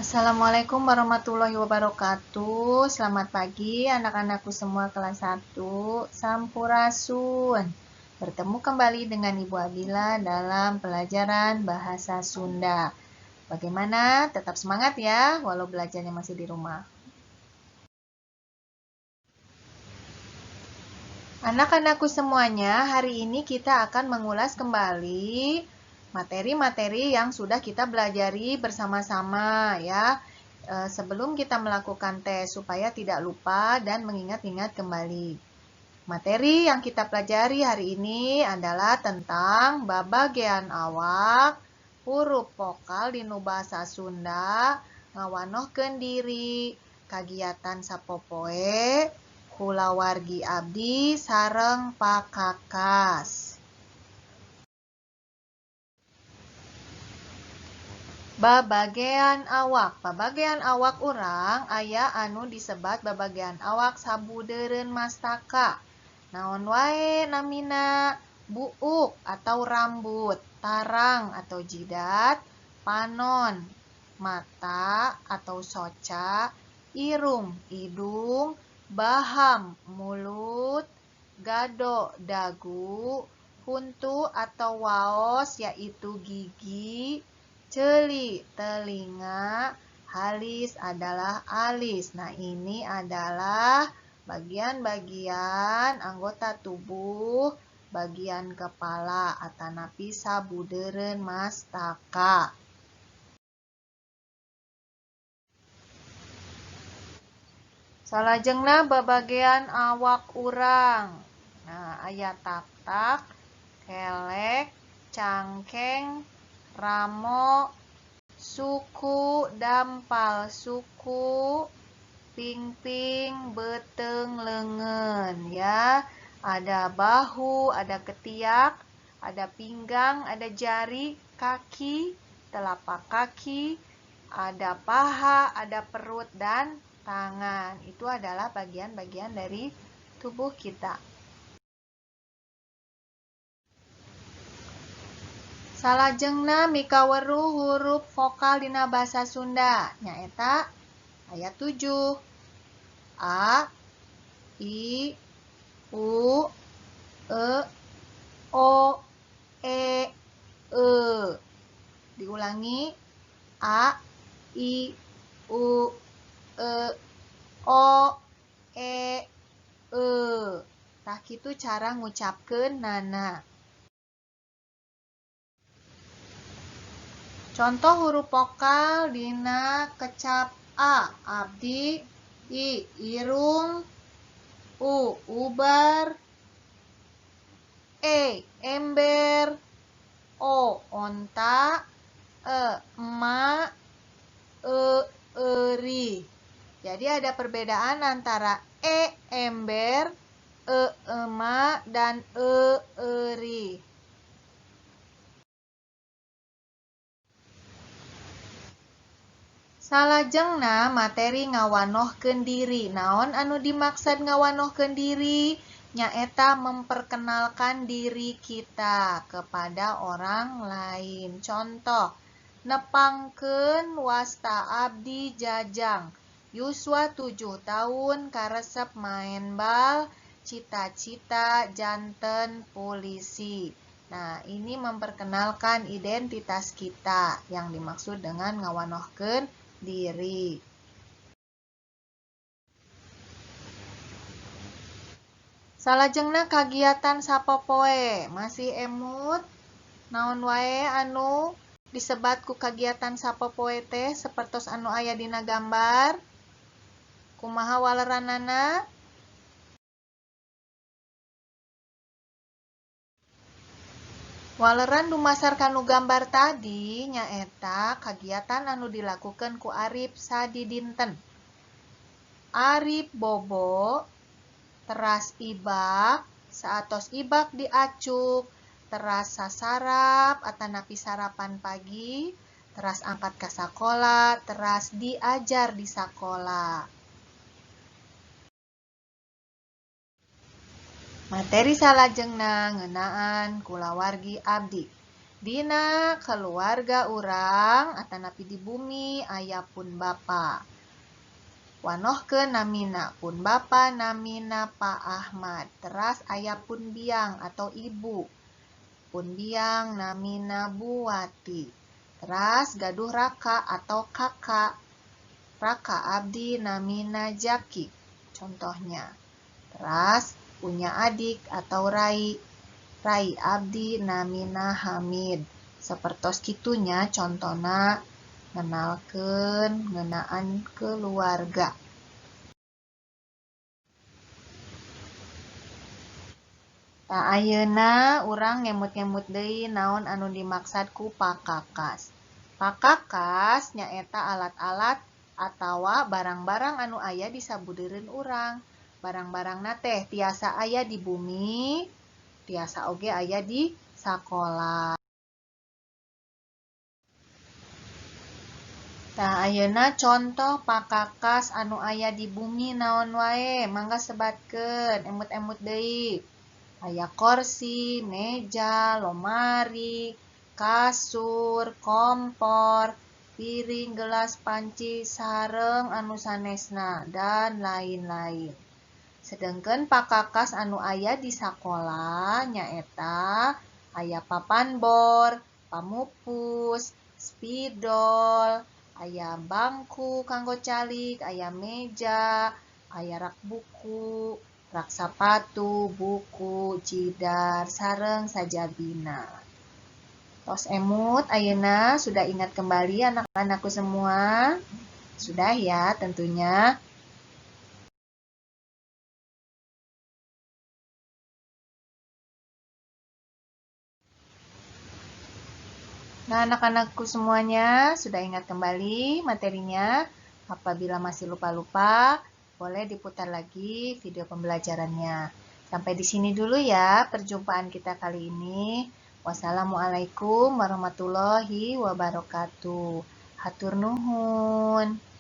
Assalamualaikum warahmatullahi wabarakatuh. Selamat pagi anak-anakku semua kelas 1. Sampurasun. Bertemu kembali dengan Ibu Abila dalam pelajaran Bahasa Sunda. Bagaimana? Tetap semangat ya, walau belajarnya masih di rumah. Anak-anakku semuanya, hari ini kita akan mengulas kembali materi-materi yang sudah kita belajari bersama-sama ya, sebelum kita melakukan tes supaya tidak lupa dan mengingat-ingat kembali. Materi yang kita pelajari hari ini adalah tentang babagean awak, huruf vokal dinu bahasa Sunda, ngawanohkeun diri, kagiatan sapopoe, kulawargi abdi sareng pakakas. Babagean awak. Babagean awak urang aya anu disebat babagean awak sabudeureun mastaka. Naon wae namina? Buuk atau rambut, tarang atau jidat, panon, mata atau soca, irung, hidung, baham, mulut, gado, dagu, huntu atau waos yaitu gigi, ceuli, telinga, halis adalah alis. Nah, ini adalah bagian-bagian anggota tubuh, bagian kepala atanapi sabudeureun mastaka. Salajengna babagean awak urang. Nah, aya taktak, kelek, cangkeng, ramo, suku, dampal suku, pingping, beuteung, leungeun ya. Ada bahu, ada ketiak, ada pinggang, ada jari, kaki, telapak kaki, ada paha, ada perut, dan tangan. Itu adalah bagian-bagian dari tubuh kita. Salajengna mikaweruh huruf vokal dina bahasa Sunda nyaeta aya 7. A, I, U, E, O, E, E. Diulangi, A, I, U, E, O, E, E. Tah kitu cara ngucapkeun nana. Contoh huruf vokal dina kecap A, abdi, I, irung, U, ubar, E, ember, O, onta, E, emak, E, eri. Jadi ada perbedaan antara E, ember, E, emak, dan E, eri. Salajengna materi ngawanohkeun diri. Naon anu dimaksud ngawanohkeun diri? Nyaeta memperkenalkan diri kita kepada orang lain. Contoh, nepangkeun wasta abdi Jajang. Yuswa 7 tahun karesep maen bal, cita-cita janten polisi. Nah, ini memperkenalkan identitas kita yang dimaksud dengan ngawanohkeun diri. Salajengna kagiatan sapopoe, masih emut naon wae anu disebat ku kagiatan sapopoe teh sapertos anu aya dina gambar. Kumaha waleranana? Waleran dumasar kanu gambar tadi nyaeta kagiatan anu dilakukan ku Arif sadidinten. Arif bobo, teras ibak, saatos ibak diacuk, teras sasarap atanapi sarapan pagi, teras angkat ka sakola, teras diajar di sakola. Materi salajengna ngeunaan kulawargi abdi. Dina keluarga urang atanapi di bumi aya pun bapa. Wanohkeun namina, pun bapa namina Pak Ahmad. Teras aya pun biang atau ibu. Pun biang namina Bu Wati. Teras gaduh raka atau kakak. Raka abdi namina Jaki contohnya. Teras punya adik atau rai. Rai abdi namina Hamid. Sapertos kitunya contona ngenalkeun ngeunaan keluarga. Tah ayeuna urang ngemut-ngemut deui naon anu dimaksad ku pakakas. Pakakas nyaeta alat-alat atawa barang-barang anu aya di sabudeureun urang. Barang-barangna teh tiasa aya di bumi, tiasa oge aya di sakola. Tah ayeuna contoh pakakas anu aya di bumi naon wae, mangga sebatkeun, emut-emut deui. Aya korsi, meja, lomari, kasur, kompor, piring, gelas, panci, sareng anu sanesna, dan lain-lain. Sedengkeun pakakas anu aya di sakola nyaeta aya papan bor, pamupus, spidol, aya bangku kanggo calik, aya meja, aya rak buku, rak sapatu, buku, jidar, sareng sajabina. Tos emut ayeuna sudah ingat kembali anak-anakku semua? Sudah ya tentunya. Nah, anak-anakku semuanya sudah ingat kembali materinya. Apabila masih lupa-lupa, boleh diputar lagi video pembelajarannya. Sampai di sini dulu ya perjumpaan kita kali ini. Wassalamualaikum warahmatullahi wabarakatuh. Hatur nuhun.